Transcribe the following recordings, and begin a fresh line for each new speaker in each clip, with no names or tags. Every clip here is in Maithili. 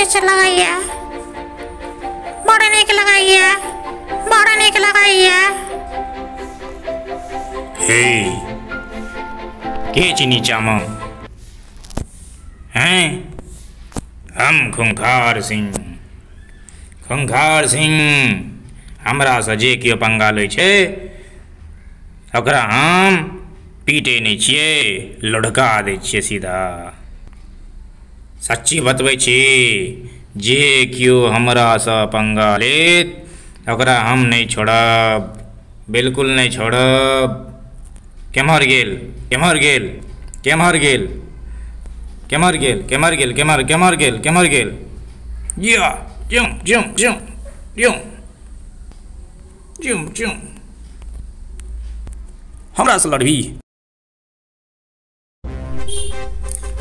दृश्य लगैया, बड़ नीक लगैया, बड़ नीक लगैया।
हे के छी नीचामे? हैं, हम खूंखार सिंह, खूंखार सिंह। हमरासँ जे केओ पंगा लै छै ओकरा हम पीटे नहि छियै, लुढ़का दै छियै सीधा। सच्ची बतबै छी, जे केओ हमरासँ पंगा लेत ओकरा हम नहि छोड़ब, बिल्कुल नहि छोड़ब। केम्हर गेल, केम्हर गेल, केम्हर गेल, केम्हर गेल, केम्हर गेल, केम्हर केम्हर गेल, केम्हर गेल? या ज्यूं ज्यूं ज्यूं ज्यूं ज्यूं ज्यूं। हमरासँ लड़बी?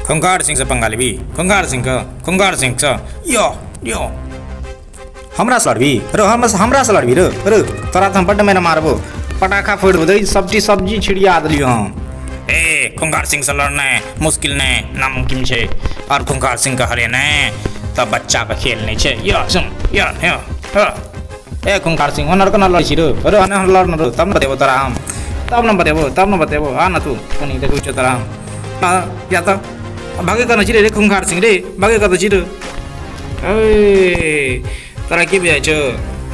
खूंखार सिंहसँ पंगा लेबी? खूंखार सिंहके, खूंखार सिंहसँ? यो यो, हमरासँ लड़बी रो? हमरासँ लड़बी रो? रो तोरा तऽ हम बड्ड मारि मारबो, पटाखा फोड़ि देबो, सब्जी सब्जी छिड़िया देलियौ हम। ए खूंखार सिंहसँ लड़नाइ मुश्किल नहि, नामुमकिन छै। आओर खूंखार सिंहके हरेनाइ तऽ बच्चाके खेल नहि छै। यो सुन, यो यो। ए खूंखार सिंह, ओनर कोना लड़ै छी रो? रो ओना लड़ न रो, तब ने बतेबो तोरा हम, तब ने बतेबो, तब ने बतेबो। आ न तू कनी देखै छियौ तोरा हम। या तऽ भागे कने छी रे खूंखार सिंह रे, भागे कतऽ छी रे? ए तोरा की बुझाइ छौ,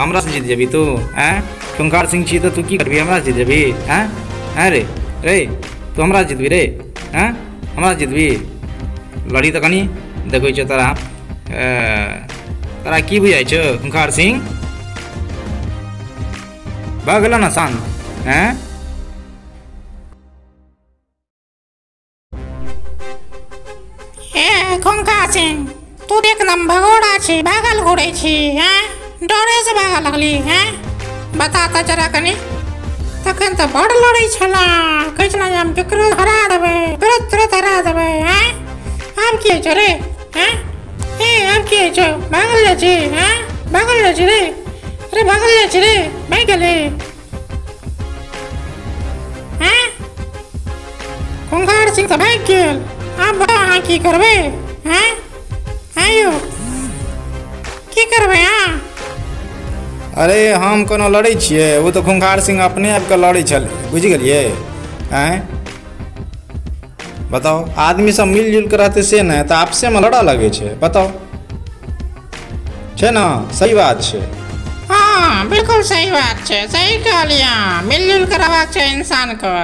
हमरासँ जीत जेबही तू? आँय, खूंखार सिंह छी तऽ तू की करबही, हमरासँ जीत जेबही? आँय आँय रे, रे तू हमरासँ जीतबही रे? आँय हमरासँ जीतबही? लड़ी तऽ कनी देखै छियौ तोरा। तोरा की बुझाइ छौ खूंखार सिंह? भऽ गेलौ ने शान्त? आँय
ए खूंखार सिंह, तू एकदम भगोड़ा छी, भागल घुरै छी। हैं, डरे से भागऽ लगली? हैं, बता तऽ जरा कनी। तखन तऽ बड़ लड़ै छला, कहै छला जे हम केकरो हरा देबै, तुरंत तुरंत हरा देबै। हैं, आब की होइ छौ रे? हैं, ए आब की होइ छौ? भागल जाइ छी? हैं, भागल जाइ छी रे? अरे भागल जाइ छी रे, भागि गेली? हैं, खूंखार सिंह तऽ भागि गेल, आब बताउ अहाँ की करबै? हैं हैं यौ, की करबै अहाँ?
अरे हम कोनो लड़ै छियै? ओ तऽ खूंखार सिंह अपने आबि कऽ लड़ै छलै, बुझि गेलियै? आँय बताउ, आदमी सब मिलजुल कऽ रहतै से नहि, तऽ आपसेमे लड़ऽ लगै छै। बताउ, छै ने सही बात छै?
हाँ बिल्कुल सही बात छै, सही कहलियै अहाँ, मिलजुल कऽ रहबाक छै इंसानके।